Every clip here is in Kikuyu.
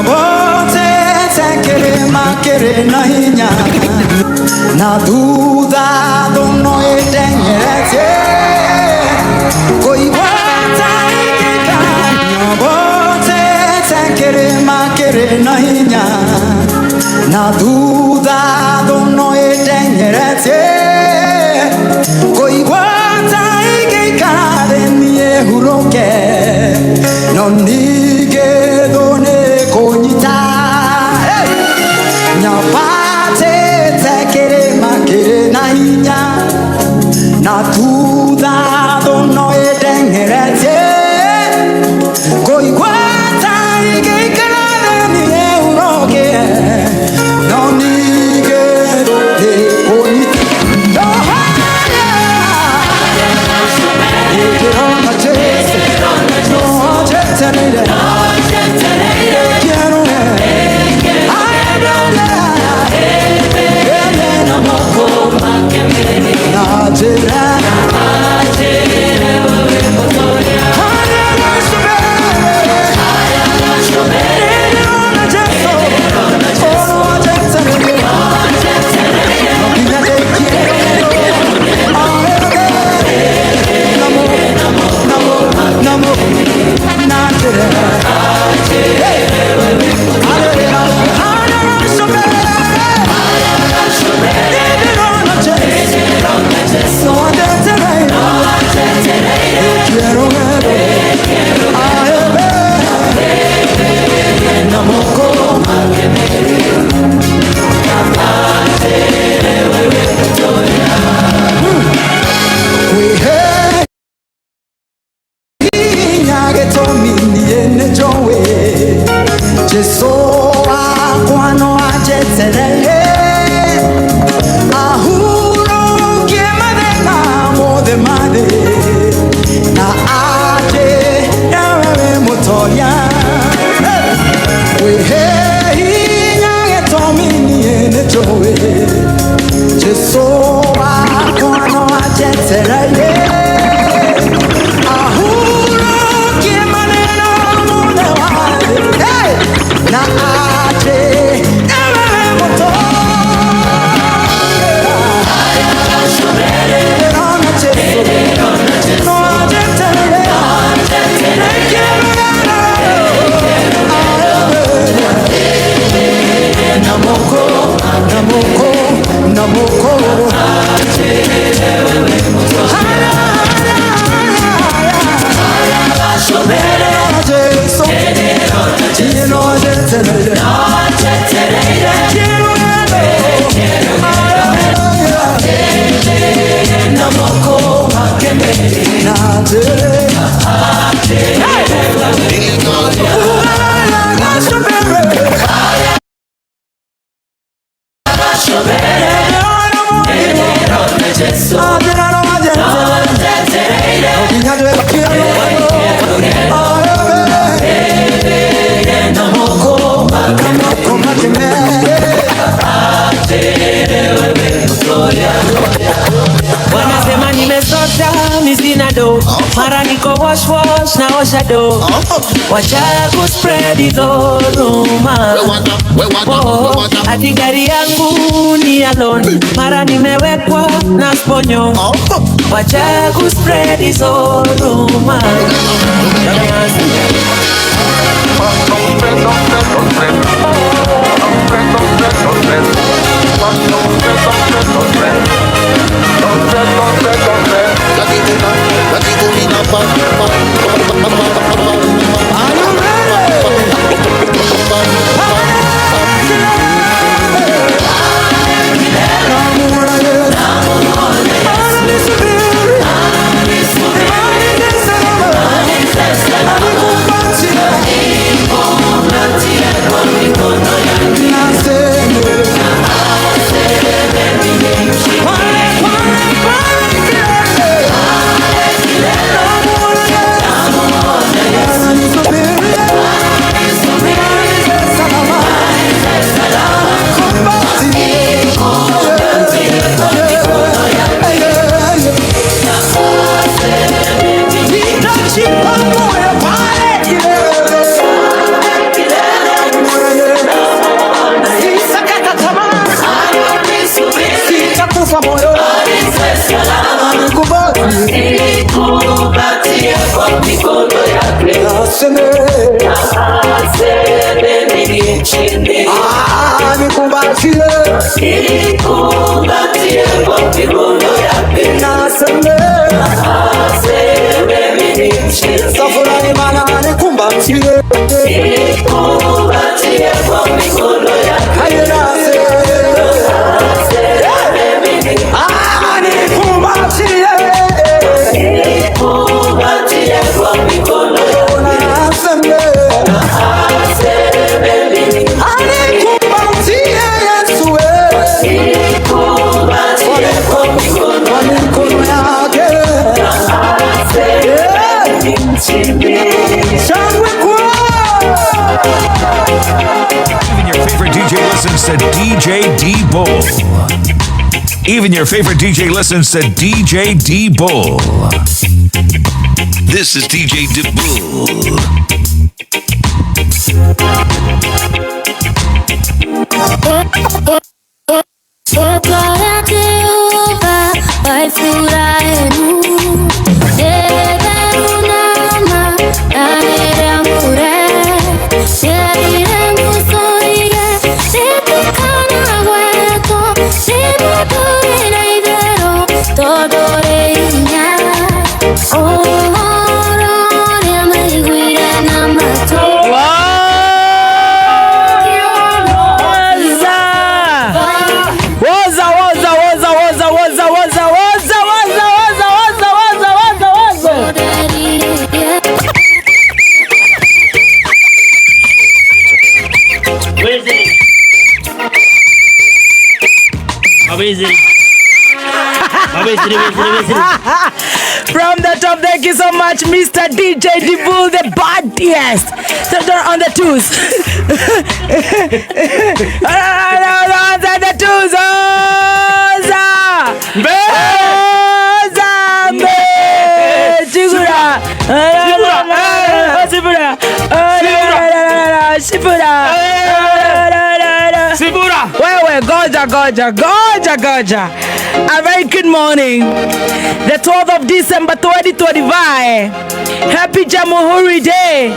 Nyobotete kĩrĩma kĩrĩ na hinya na thutha thũno ĩteng'eretie kũigua ta ingĩka. Nyobotete kĩrĩma kĩrĩ na hinya na thutha thũno ĩteng'eretie kũigua ta ingĩikara thĩ niĩ hurũke no ningĩ thũ nĩ kũnyita. Hey! Nyambatĩte kĩrĩma kĩrĩ na hinya na thutha thũno ĩteng'eretie kũigua ta ingĩikara thĩ niĩ hurũke no ningĩ thũ nĩ kũnyita. Ndĩrona Jesũ no anjetereire kĩerũre na njĩra. Jesu wakwa no anjetereire ahurũkie mathĩna mothe ma thĩ na anjĩre wewe mũtoria. Wĩhe hinya gĩtũmi niĩ nĩnjũĩ Jesu wakwa no anjetereire ahurũkie mathĩna mothe ma thĩ. Hey! Na anjĩre wewe mũtoria. Ndĩrona Jesu no anjetereire. Namoko, namoko, namoko. Jesu, no anjetereire. Na njĩra. Wanasema nimesota mi sina do, mara niko wash wash na osha do, wacha ku spread hizo rumor. Oh, ati gari yangu ni ya loan, mara nimewekwa na sponyo, wacha ku spread hizo rumor. Are you ready? Naseme Ah, nikumbatie. Naseme Safurani mana nikumbatie. Haye naseme. Ah, nikumbatie. Naseme. Anikumbatie Yesu, eh. Kwa mikono yake. Yeah. Shangwe kwa. Even your favorite DJ listens to DJ D Bull. Even your favorite DJ listens to DJ D Bull. This is DJ D Bull. Rĩĩtwa Jehova wa Iburahĩmu nĩ rĩtheru na ma na nĩ rĩamũre. Rĩerire Musa oige rĩtikanagwetwo nĩ mũndũ wĩna itherũ tondũ rĩ hinya. Ũhoro ũrĩa maiguire na matũ. Woza! Woza, woza, woza, woza, woza, woza, woza, woza, woza, woza, woza, woza, woza. Wezi. Mawezi. Mawezi, wezi, wezi. From the top, thank you so much, Mr. DJ Dibul, the baddest. They're on the twos. On the twos. Oza. Mbe. Oza. Mbe. Chigura. Chigura. Chigura. Shibura. Sibura. Wewe, goja, goja, goja, goja. A very good morning. The 12th of December 2025. Happy Jamhuri Day.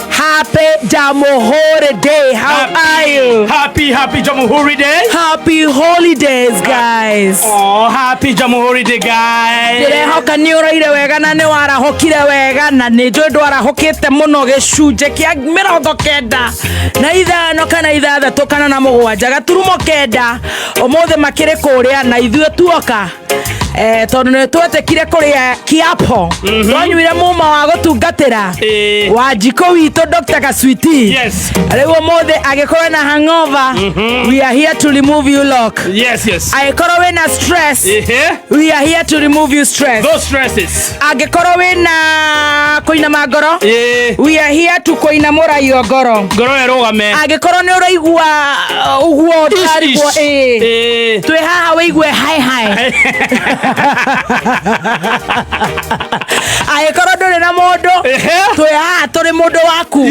Happy Jamhuri Day. How are you? Happy, happy Jamhuri Day. Happy holidays, guys. Oh, happy Jamhuri Day, guys. Ndĩrehoka nĩ ũraire wega na nĩ warahũkire wega na nĩ njũĩ ndwarahũkĩte mũno gĩcunjĩ kĩa 95 kana 6 kana na 7 gaturumo 9 ũmũthĩ makĩrĩ kũrĩa na ithuĩ tuoka tondũ nĩ twetĩkire kũrĩa kiapo twanyuire muma wa gũtungatĩra Wanjikũ witũ Dr. Kaswiti. Rĩu ũmũthĩ angĩkorwo na hangover, we are here to remove you lock. Angĩkorwo wĩna stress, we are here to remove you stress. Those stresses. Angĩkorwo wĩna kũinama ngoro, we are here to kũinamũra iyo ngoro. Ngoro ĩrũgame. Angĩkorwo nĩ ũraigua ũguo ũtarigwo, Ish, ish. Twĩ haha wĩigue hai hai. Angĩkorwo ndũrĩ na mũndũ, twĩ haha tũrĩ mũndũ waku.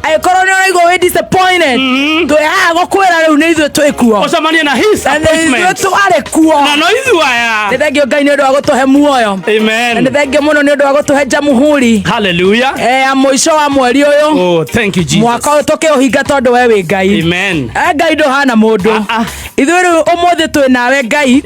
Angĩkorwo nĩ ũraigua wĩ disappointed, twĩ haha gũkwĩra rĩu nĩ ithuĩ twĩ kuo. Ũcemanie na his Na nĩ ithuĩ appointment. twarĩ kuo. Na no ithuĩ aya. Nĩ thengio Ngai nĩ ũndũ wa gũtũhe muoyo. Amen. Na nĩ thengio mũno nĩ ũndũ wa gũtũhe jamhuri. Hallelujah. Ya mũico wa mweri ũyũ. Oh, thank you, Jesus. Mwaka ũyũ tũkĩũhinga tondũ we wĩ Ngai. Amen. Ngai ndũhana mũndũ. Ithuĩ rĩu ũmũthĩ twĩ nawe Ngai.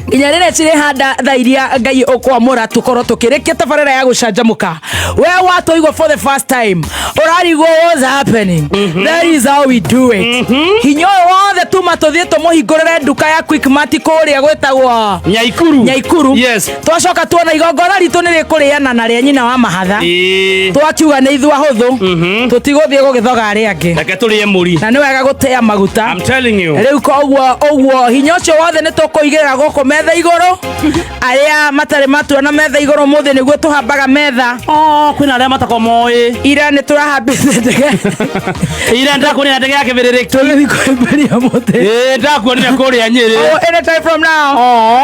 Nginya rĩrĩa cirĩhanda thaa iria Ngai ũkwamũra tũkorwo tũkĩrĩkia tabarĩra ya gũcanjamũka. We watũigua for the first time ũrarigwo what's happening. That is how we do it. Hinya ũyũ wothe tuma tũthiĩ tũmũhingũrĩre nduka ya Quickmart kũrĩa gwĩtagwo Nyaikuru. Nyaikuru. Yes. Twacoka tuona igongona ritũ nĩ rĩkũrĩana na rĩa nyina wa mahatha. Twakiuga nĩ ithuĩ ahũthũ. Tũtigũthiĩ gũgĩthoga arĩa angĩ. Reke tũrĩe mũri. Na nĩ wega gũtĩa maguta. I'm telling you. Rĩu koguo ũguo hinya ũcio wothe nĩ tũkũigĩrĩra gũkũ metha igũrũ. Arĩa matarĩ matuona metha igũrũ ũmũthĩ nĩguo tũhambaga metha. Oh, kwĩna arĩa matakoragwo moĩ. Ira nĩ tũrahambĩte ndege. Ira ndakuonire ndege ya kĩbĩrĩrĩki. Tũgĩthiĩ kũhĩmbĩria mũtĩ. Ndakuonire kũrĩa Nyĩrĩ. Oh, anytime from now.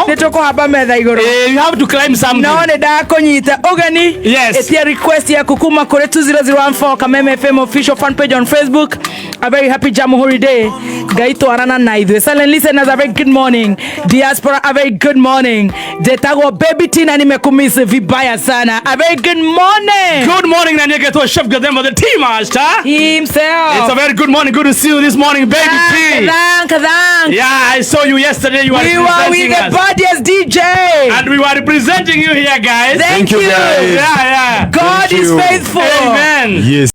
Nĩ tũkũhamba metha igũrũ. You have to climb something. No nĩ ndakũnyita ũgeni. Yes. Ĩtia request yaku kuma kũrĩ 20014 Kameme FM official fan page on Facebook. A very happy Jamhuri Day. Ngai twarana na ithuĩ. Silent listeners, a very good morning. Diaspora, a very good morning. Njĩtagwo Baby Tina, nimekumisi vibaya sana. sana. A very good morning. Good morning na nyegetwo Chef Gathemba the tea master. Himself. It's a very good morning. Good to see you this morning, baby T. Thank, thank. Yeah, I saw you yesterday. You were We were with representing the us. baddest DJ. And we were representing you here, guys. Thank you. You, guys. Yeah. God Thank is you. faithful. Amen. Yes.